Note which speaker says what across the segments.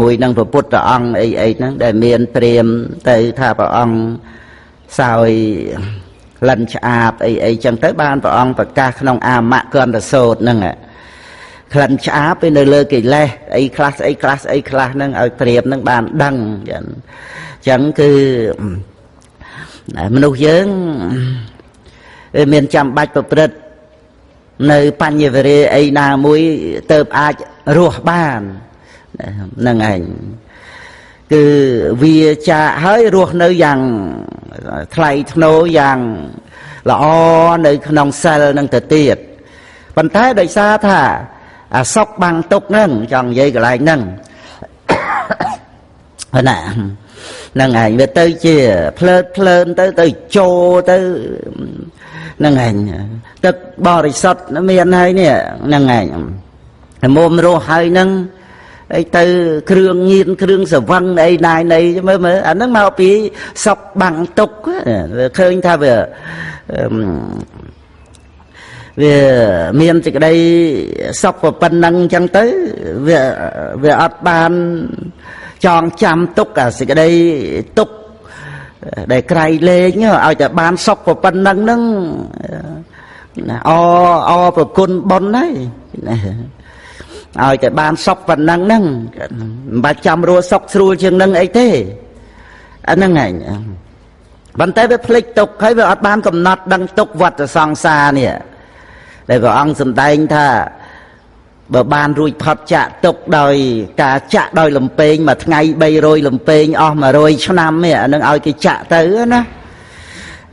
Speaker 1: មួយនឹងព្រះពុទ្ធអង្គអីអីហ្នឹង ដែលមានព្រាមទៅថាព្រះអង្គសោយលិនឆ្អាបអីអីចឹងទៅ បានព្រះអង្គប្រកាសក្នុងអាមគន្តសោតហ្នឹង ក្លិនឆ្អាបទៅនៅលើកិលេសអីខ្លះស្អីខ្លះស្អីខ្លះហ្នឹង ឲ្យព្រាមហ្នឹងបានដឹងចឹង។ ចឹងគឺមនុស្សយើងវាមានចាំបាច់ប្រព្រឹត្តនៅបញ្ញវរាអីណាមួយទៅអាចរស់បានហ្នឹងឯង គឺវាចាកហើយរស់នៅយ៉ាងថ្លៃថ្នូរយ៉ាងល្អនៅក្នុងសិលនឹងទៅទៀត ប៉ុន្តែដោយសារថាអាសុកបាំងទុកហ្នឹង ចង់និយាយកន្លែងហ្នឹងណា ហ្នឹងឯង វាទៅជាភ្លើតភ្លើនទៅ ទៅចូលទៅហ្នឹងឯង ទឹកបរិសុទ្ធមានហើយនេះហ្នឹងឯង មុំរស់ហើយហ្នឹងអីទៅ គ្រឿងញៀនគ្រឿងសវឹងអីណាយណី មើលមើលអាហ្នឹងមកពីសុកបាំងទុក វាឃើញថាវាមានសេចក្តីសុខប៉ុណ្ណឹងអញ្ចឹងទៅ វាអត់បានចងចាំទុកអាសេចក្តីទុកដែលក្រៃលែង ឲ្យតែបានសុខប៉ុណ្ណឹងហ្នឹង អអប្រគុណប៉ុនហើយ ឲ្យតែបានសុខប៉ុណ្ណឹងហ្នឹង មិនបាច់ចាំរស់សុខស្រួលជាងនឹងអីទេ អាហ្នឹងឯង។ ប៉ុន្តែវាភ្លេចទុកហើយ វាអត់បានកំណត់ដឹងទុកវត្តសង្សារនេះ ដែលព្រះអង្គសម្ដែងថា បើបានរួចផុតចាក់ទុកដោយការចាក់ដោយលំពេង មួយថ្ងៃ300លំពេង អស់100ឆ្នាំនេះ អានឹងឲ្យគេចាក់ទៅណា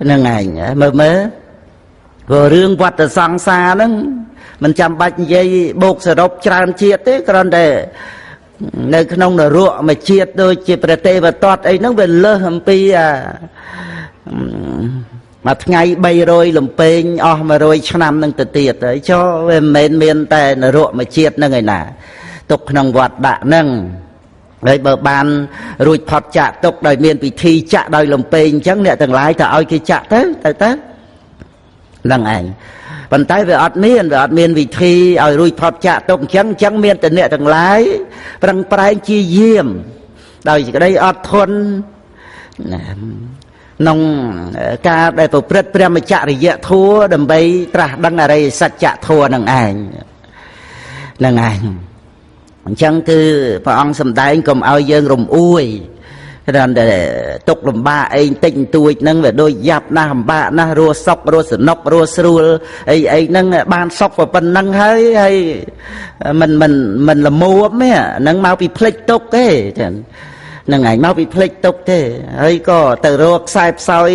Speaker 1: ហ្នឹងឯង។ មើលមើល ព្រោះរឿងវត្តសង្សារហ្នឹងមិនចាំបាច់និយាយបូកសរុបច្រើនជាតិទេ គ្រាន់តែនៅក្នុងនរកមួយជាតិ ដូចជាព្រះទេវទត្តអីហ្នឹង វាលើសអំពីអាមួយថ្ងៃ300លំពេង អស់100ឆ្នាំនឹងទៅទៀតហើយ ចុះវាមិនមែនមានតែនរកមួយជាតិហ្នឹងឯណា ទុកក្នុងវត្តដាក់ហ្នឹងហើយ។ បើបានរួចផុតចាក់ទុកដោយមានពិធីចាក់ដោយលំពេងអញ្ចឹង អ្នកទាំងឡាយទៅឲ្យគេចាក់ទៅទៅទៅហ្នឹងឯង ប៉ុន្តែវាអត់មាន វាអត់មានវិធីឲ្យរួចផុតចាក់ទុកអញ្ចឹង។ អញ្ចឹងមានតែអ្នកទាំងឡាយប្រឹងប្រែងជាយាមដោយសេចក្តីអត់ធន់ក្នុងការដែលប្រព្រឹត្តព្រះមច្ចរិយធัว ដើម្បីត្រាស់ដឹងអរិយសច្ចធัวនឹងឯងហ្នឹងឯង។ អញ្ចឹងគឺព្រះអង្គសម្ដែងកុំឲ្យយើងរំអួយ គ្រាន់តែទុកលំបាកអីតិចបន្តួចហ្នឹង វាដូចយ៉ាប់ណាស់ លំបាកណាស់ រស់សុខរស់សនុករស់ស្រួលអីអីហ្នឹង បានសុខប៉ុណ្ណឹងហើយ ហើយមិនមិនមិនល្មមទេ ហ្នឹងមកពីភ្លេចទុកទេហ្នឹងឯង មកពីភ្លេចទុកទេ ហើយក៏ទៅរកខ្សែផ្សោយ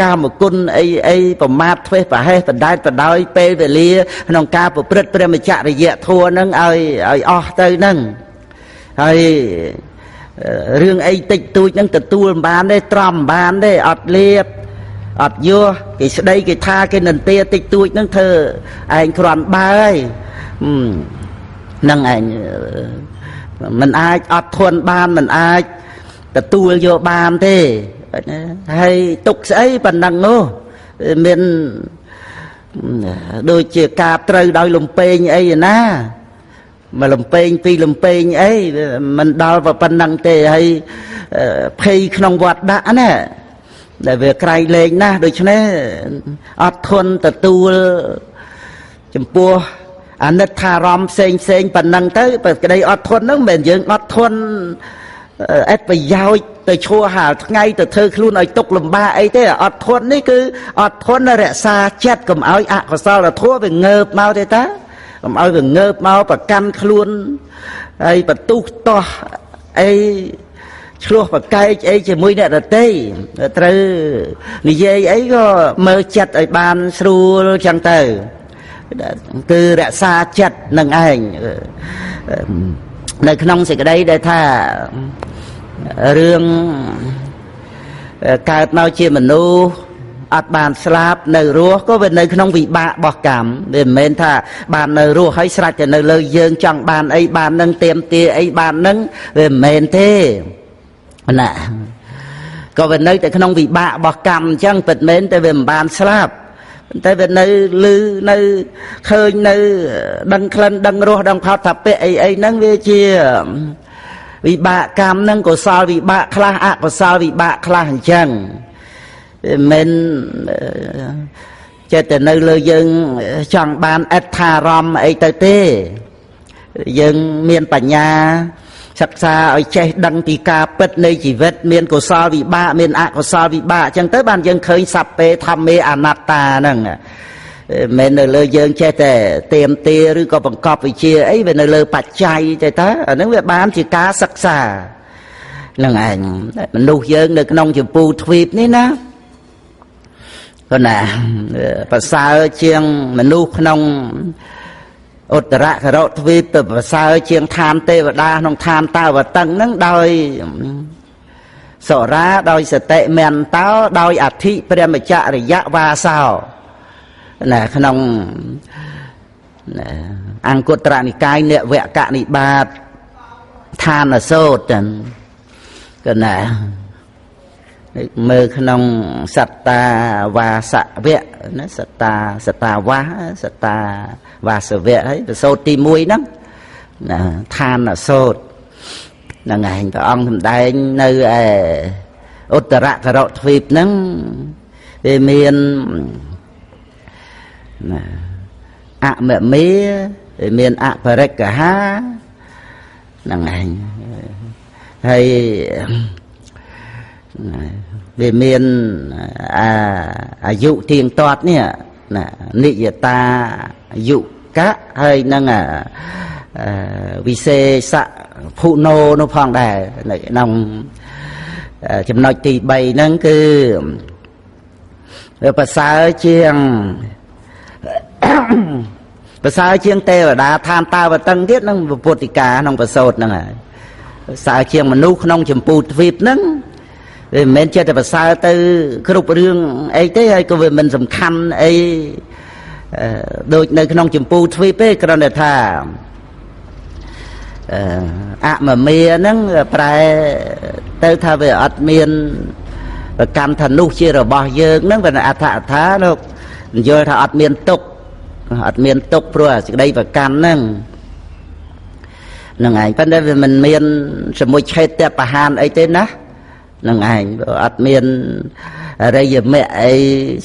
Speaker 1: កាមគុណអីអី ប្រមាថធ្វេសប្រហែស បណ្ដែតបណ្ដោយពេលវេលាក្នុងការប្រព្រឹត្តព្រះមច្ចរិយធัวហ្នឹងឲ្យអស់ទៅហ្នឹងហើយ។ រឿងអីតិចតួចហ្នឹងទទួលមិនបានទេ ទ្រាំមិនបានទេ អត់លៀបអត់យោ គេស្ដីគេថាគេនិន្ទាតិចតួចហ្នឹង ធ្វើឯងគ្រាន់បើហើយហ្នឹងឯង មិនអាចអត់ធន់បាន មិនអាចទទួលយកបានទេ ហើយទុកស្អីប៉ុណ្ណឹងនោះ មានដូចជាការត្រូវដោយលំពេងអីណា មកលំពេងពីរលំពេងអីមិនដល់ប៉ុណ្ណឹងទេ ហើយភ័យក្នុងវត្តដាក់ណាដែលវាក្រៃលែងណាស់ ដូច្នេះអត់ធន់ទទួលចំពោះអនិច្ចារម្មណ៍ផ្សេងផ្សេងប៉ុណ្ណឹងទៅ។ បើក្តីអត់ធន់ហ្នឹង មិនមែនយើងអត់ធន់អត់ប្រយោជន៍ទៅឈួរហាលថ្ងៃទៅធ្វើខ្លួនឲ្យទុកលំបាកអីទេ អត់ធន់នេះគឺអត់ធន់រក្សាចិត្តកុំឲ្យអកុសលធម៌វាងើបមកទេតា កុំឲ្យវាងើបមកប្រកាន់ខ្លួន ហើយបន្ទុះតោះអីឆ្លោះប្រកែកអីជាមួយអ្នកដតី ត្រូវនិយាយអីក៏មើលចិត្តឲ្យបានស្រួលចឹងទៅ គឺរក្សាចិត្តនឹងឯង។ នៅក្នុងសេចក្តីដែលថារឿងកើតមកជាមនុស្សអត់បានស្លាប់នៅរស់ ក៏វានៅក្នុងវិបាករបស់កម្ម វាមិនមែនថាបាននៅរស់ហើយស្រេចតែនៅលើយើងចង់បានអីបាននឹង ទៀមទាអីបាននឹង វាមិនមែនទេណា ក៏វានៅតែក្នុងវិបាករបស់កម្មអញ្ចឹងពិតមែន តែវាមិនបានស្លាប់ តែវានៅលឺនៅឃើញនៅដឹងក្លិនដឹងរសដឹងផតថាពៈអីអីហ្នឹង វាជា វិបាកកម្មហ្នឹងកុសលវិបាកខ្លះអកុសលវិបាកខ្លះអញ្ចឹងមិនចេះតែនៅលើយើងចង់បានអត្ថារម្មណ៍អីទៅទេយើងមានបញ្ញាសិក្សាឲ្យចេះដឹងពីការពិតនៃជីវិតមានកុសលវិបាកមានអកុសលវិបាកអញ្ចឹងទៅបានយើងឃើញសព្វេធម្មេអនត្តាហ្នឹងមិននៅលើយើងចេះតែទៀមទាឬក៏បង្កប់វិជាអីវានៅលើបច្ច័យទេតើអាហ្នឹងវាបានជាការសិក្សាហ្នឹងឯងមនុស្សយើងនៅក្នុងចម្ពូទ្វីបនេះណាប៉ុន្តែប្រសើរជាងមនុស្សក្នុងឧត្តរករទ្វីបទៅប្រសើរជាងឋានទេវតាក្នុងឋានតាវតឹងហ្នឹងដោយសុរាដោយសតិមន្តោដោយអធិព្រះមច្ចរិយវាសោណាក្នុងអង្គត្រនិកាយនវកនិបាតឋានសោតចឹងកណាមើលក្នុងសត្តាវាសវៈណាសត្តាសត្តាវាសត្តាវាសវៈហើយប្រសូតទី1ហ្នឹងណាឋានសោតហ្នឹងឯងព្រះអង្គសម្ដែងនៅឯឧត្តរករទ្វីបហ្នឹងវាមានណាអមមេវាមានអបរិកហាហ្នឹងឯងហើយវាមានអាយុទៀងទាត់នេះណានិយតាយុកៈហើយនឹងវិសេសភុណោនោះផងដែរនៅក្នុងចំណុចទី3ហ្នឹងគឺវាប្រសើរជាងប្រសើរជាងទេវតាឋានតាវតឹងទៀតនឹងពុទ្ធិកាក្នុងប្រសូតហ្នឹងហើយប្រសើរជាងមនុស្សក្នុងចម្ពូទ្វីបហ្នឹងវាមិនមែនចេះតែប្រសើរទៅគ្រប់រឿងអីទេហើយក៏វាមិនសំខាន់អីដូចនៅក្នុងចម្ពូទ្វីបទេគ្រាន់តែថាអមមេហ្នឹងប្រែទៅថាវាអត់មានប្រកម្មថានោះជារបស់យើងហ្នឹងវាអដ្ឋអដ្ឋាលោកយល់ថាអត់មានទុកអត់មានទុកព្រោះសេចក្តីប្រកម្មហ្នឹងហ្នឹងឯងប៉ុន្តែវាមិនមានសមុឆេតបហានអីទេណាហ្នឹងឯងអត់មានអរិយមគ្គអី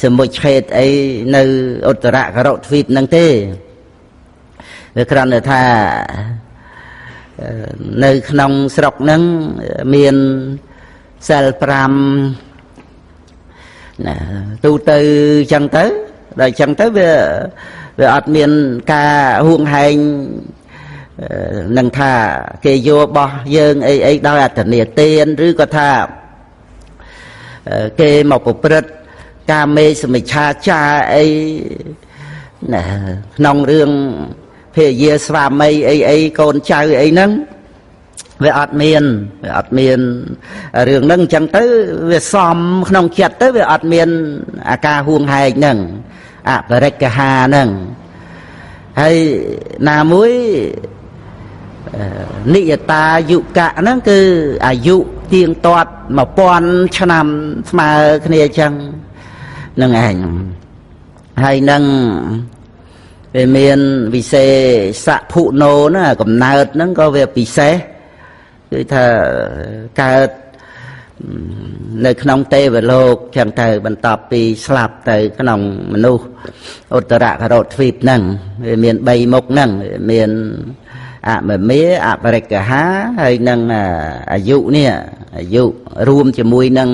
Speaker 1: សមុឆេតអីនៅឧត្តរករទ្វីបហ្នឹងទេវាគ្រាន់តែថានៅក្នុងស្រុកហ្នឹងមានសិល5ណាទូទៅចឹងទៅដល់ចឹងទៅវាអត់មានការហួងហែងនឹងថាគេយករបស់យើងអីអីដោយអត្តនេទានឬក៏ថាគេមកប្រព្រឹត្តកាមេសមិច្ឆាចារអីណាក្នុងរឿងភរិយាស្វាមីអីអីកូនចៅអីហ្នឹងវាអត់មានរឿងហ្នឹងអញ្ចឹងទៅវាសមក្នុងចិត្តទៅវាអត់មានអាការហួងហែងហ្នឹងអបរិកហាហ្នឹងហើយណាមួយនិយតាយុកៈហ្នឹងគឺអាយុទៀងទាត់1000ឆ្នាំស្មើគ្នាអញ្ចឹងហ្នឹងឯងហើយនឹងវាមានវិសេសភុណោណាកំណើតហ្នឹងក៏វាពិសេសគឺថាកើតនៅក្នុងទេវលោកចឹងទៅបន្ទាប់ពីស្លាប់ទៅក្នុងមនុស្សឧត្តរករទ្វីបហ្នឹងវាមាន3មុខហ្នឹងមានអមមេអបរិកហាហើយនឹងអាយុនេះអាយុរួមជាមួយនឹង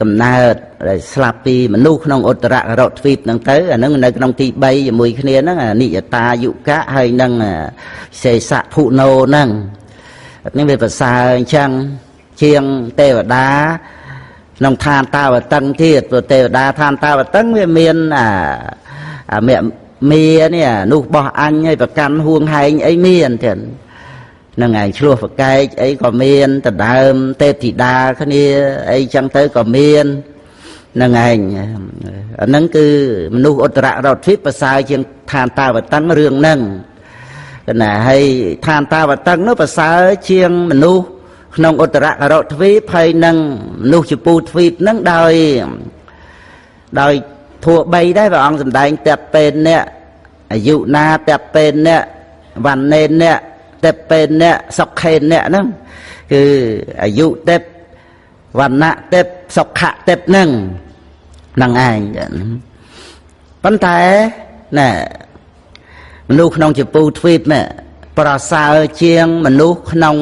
Speaker 1: កំណើតដែលស្លាប់ពីមនុស្សក្នុងឧត្តរករទ្វីបហ្នឹងទៅអាហ្នឹងនៅក្នុងទី3ជាមួយគ្នាហ្នឹងនិយតាយុកៈហើយនឹងសេសភុណោហ្នឹងនេះវាប្រសើរអញ្ចឹងជាងទេវតាក្នុងឋានតាវតឹងទៀតព្រោះទេវតាឋានតាវតឹងវាមានអាមេនេះនោះបោះអញហើយប្រកាន់ហួងហែងអីមានទៀតហ្នឹងឯងឆ្លោះប្រកែកអីក៏មានដដើមទេពធីតាគ្នាអីចឹងទៅក៏មានហ្នឹងឯងអាហ្នឹងគឺមនុស្សឧត្តររទ្វីបប្រសើរជាងឋានតាវតឹងរឿងហ្នឹងកណាហើយឋានតាវតឹងនោះប្រសើរជាងមនុស្សក្នុងឧត្តរករទ្វីបហើយនឹងមនុស្សជពូទ្វីបហ្នឹងដោយធัว3ដែរព្រះអង្គសម្ដែងតពេនៈអាយុណាតពេនៈវណ្ណេនៈតពេនៈសុខេនៈហ្នឹង គឺអាយុទេពវណ្ណៈទេពសុខៈទេពហ្នឹងហ្នឹងឯងប៉ុន្តែណែមនុស្សក្នុងចម្ពូទ្វីបនេះប្រសើរជាងមនុស្សក្នុង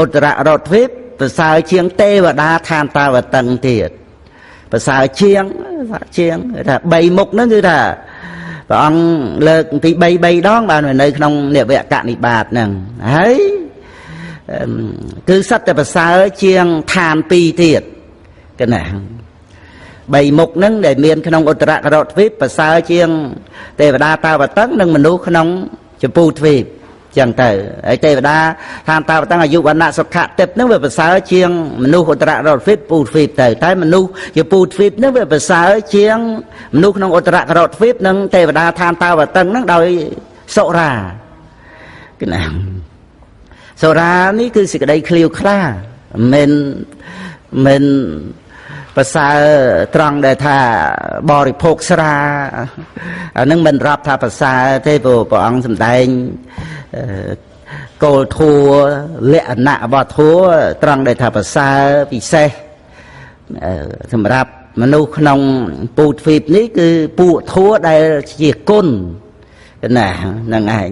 Speaker 1: ឧត្តររតទ្វីបប្រសើរជាងទេវតាឋានតាវតឹងទៀតប្រសើរជាងថា3មុខហ្នឹងគឺថាព្រះអង្គលើកទី3ដងបាននៅក្នុងនិវកនិបាតហ្នឹងហើយគឺសត្វតែប្រសើរជាងឋាន2ទៀតកណា3មុខហ្នឹងដែលមានក្នុងឧត្តរករតទ្វីបប្រសើរជាងទេវតាតាវតឹងនិងមនុស្សក្នុងចម្ពូទ្វីបចឹងទៅហើយទេវតាឋានតាវតឹងអាយុវណ្ណៈសុខៈទេពហ្នឹងវាប្រសើរជាងមនុស្សឧត្តរករតទ្វីបពូទ្វីបទៅតែមនុស្សជាពូទ្វីបហ្នឹងវាប្រសើរជាងមនុស្សក្នុងឧត្តរករតទ្វីបនិងទេវតាឋានតាវតឹងហ្នឹងដោយសុរាកណាសុរានេះគឺសេចក្តីឃ្លាវខ្លាមិនប្រសើរត្រង់ដែលថាបរិភោគស្រាអានឹងមិនរាប់ថាប្រសើរទេព្រោះព្រះអង្គសម្ដែងគោលធัวលក្ខណៈរបស់ធัวត្រង់ដែលថាប្រសើរពិសេសសម្រាប់មនុស្សក្នុងពូទ្វីបនេះគឺពួកធัวដែលជាគុណណាហ្នឹងឯង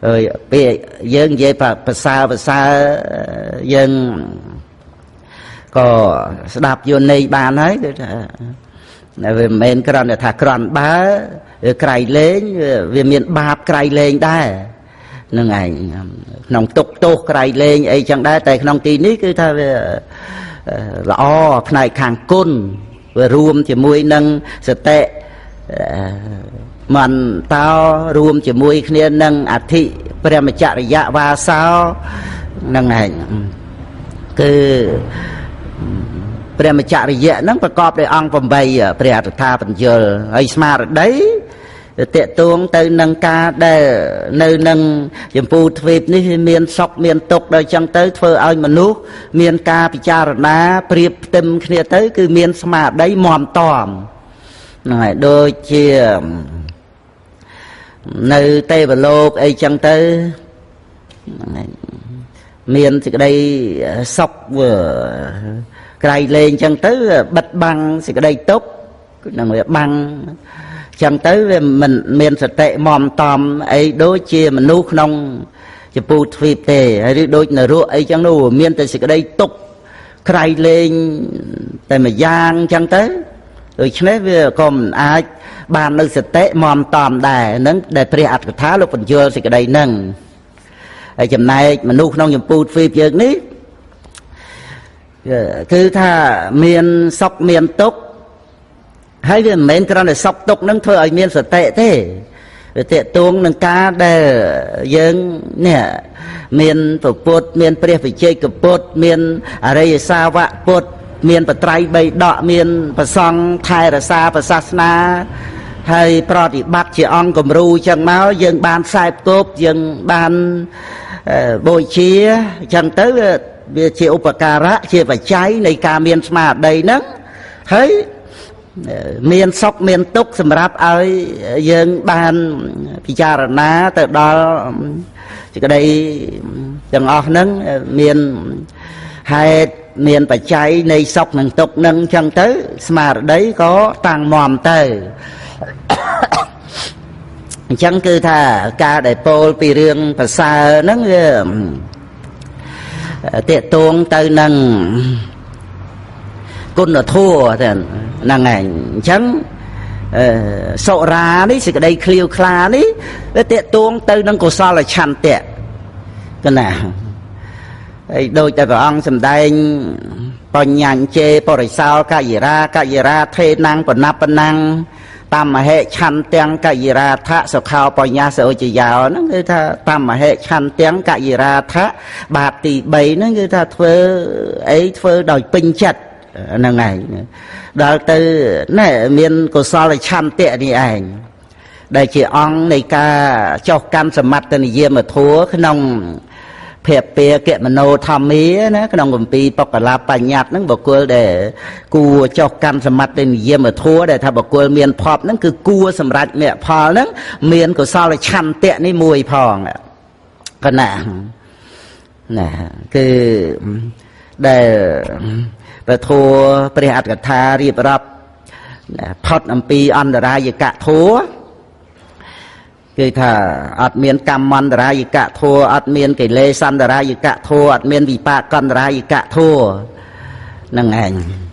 Speaker 1: ហើយពេលយើងនិយាយប្រសើរយើងក៏ស្ដាប់យល់ន័យបានហើយគឺថាវាមិនមែនគ្រាន់តែថាក្រន់បើក្រៃលែងវាមានបាបក្រៃលែងដែរហ្នឹងឯងក្នុងទុកទោសក្រៃលែងអីចឹងដែរតែក្នុងទីនេះគឺថាវាល្អផ្នែកខាងគុណវារួមជាមួយនឹងសតិមន្តោរួមជាមួយគ្នានឹងអធិព្រះមច្ចរិយវាសោហ្នឹងឯងគឺព្រះមច្ចរិយៈហ្នឹងប្រកបដោយអង្គ8ព្រះអត្ថាបញ្យលហើយស្មារតីតេតួងទៅនឹងការដែលនៅនឹងចម្ពូទ្វីបនេះមានសុខមានទុក្ខដល់ចឹងទៅធ្វើឲ្យមនុស្សមានការពិចារណាប្រៀបផ្ទឹមគ្នាទៅគឺមានស្មារតីមាំទាំហ្នឹងហើយដូចជានៅទេវលោកអីចឹងទៅមានសេចក្តីសុខក្រៃលែងចឹងទៅបិទបាំងសេចក្តីទុក្ខនឹងវាបាំងចឹងទៅវាមិនមានសតិមមតំអីដូចជាមនុស្សក្នុងចម្ពូទ្វីបទេហើយឬដូចនរកអីចឹងនោះមានតែសេចក្តីទុក្ខក្រៃលែងតែមួយយ៉ាងចឹងទៅដូច្នេះវាក៏មិនអាចបាននៅសតិមមតំដែរហ្នឹងដែលព្រះអត្ថកថាលោកបញ្យល់សេចក្តីហ្នឹងហើយចំណែកមនុស្សក្នុងចម្ពូទ្វីបយើងនេះគឺថាមានសុខមានទុក្ខហើយវាមិនមែនគ្រាន់តែសុខទុក្ខនឹងធ្វើឲ្យមានសតិទេវាទាក់ទងនឹងការដែលយើងនេះមានព្រះពុទ្ធមានព្រះវិជ័យកពុទ្ធមានអរិយសាវកពុទ្ធមានបត្រៃបីដកមានព្រះសង្ឃថែរក្សាព្រះសាសនាហើយប្រតិបត្តិជាអង្គគំរូចឹងមកយើងបានខ្សែគប់យើងបានបូជាចឹងទៅវាជាឧបការៈជាបច្ច័យនៃការមានស្មារតីហ្នឹងហើយមានសុខមានទុក្ខសម្រាប់ឲ្យយើងបានពិចារណាទៅដល់សេចក្តីទាំងអស់ហ្នឹងមានហេតុមានបច្ច័យនៃសុខនិងទុក្ខហ្នឹងចឹងទៅស្មារតីក៏តាំងមាំទៅអញ្ចឹងគឺថាការដែលពោលពីរឿងប្រសើរហ្នឹងវាទាក់ទងទៅនឹងគុណធម៌ហ្នឹងឯងអញ្ចឹងសុរានេះសេចក្តីឃ្លាវខ្លានេះវាទាក់ទងទៅនឹងកុសលឆន្ទៈកណាហើយដូចតែព្រះអង្គសម្ដែងបញ្ញញ្ជេបរិសោកយរាកយរាថេណាំងបណបណាំង តាមហិឆន្ទាំងកយរាថៈសុខោបញ្ញាសោចយោហ្នឹងគឺថាតាមហិឆន្ទាំងកយរាថៈបាបទី3ហ្នឹងគឺថាធ្វើអីធ្វើដោយពេញចិត្តហ្នឹងឯងដល់ទៅណែមានកុសលឆន្ទៈនេះឯងដែលជាអង្គនៃការចុះកម្មសមត្ថនិយមធัวក្នុងភាពពាគមโนធម្មាណាក្នុងគម្ពីរបកលាបញ្ញត្តិហ្នឹងបុគ្គលដែលគួរចុះកម្មសមត្ថនិយមធัวដែលថាបុគ្គលមានភពហ្នឹងគឺគួរសម្រេចមគ្គផលហ្នឹងមានកុសលឆន្ទៈនេះមួយផងកណា ណាគឺដែលពធព្រះអត្ថកថារៀបរាប់ផុតអំពីអន្តរាយកធัวគឺថាអត់មានកម្មន្តរាយកធัวអត់មានកិលេសន្តរាយកធัวអត់មានវិបាកន្តរាយកធัวហ្នឹងឯង។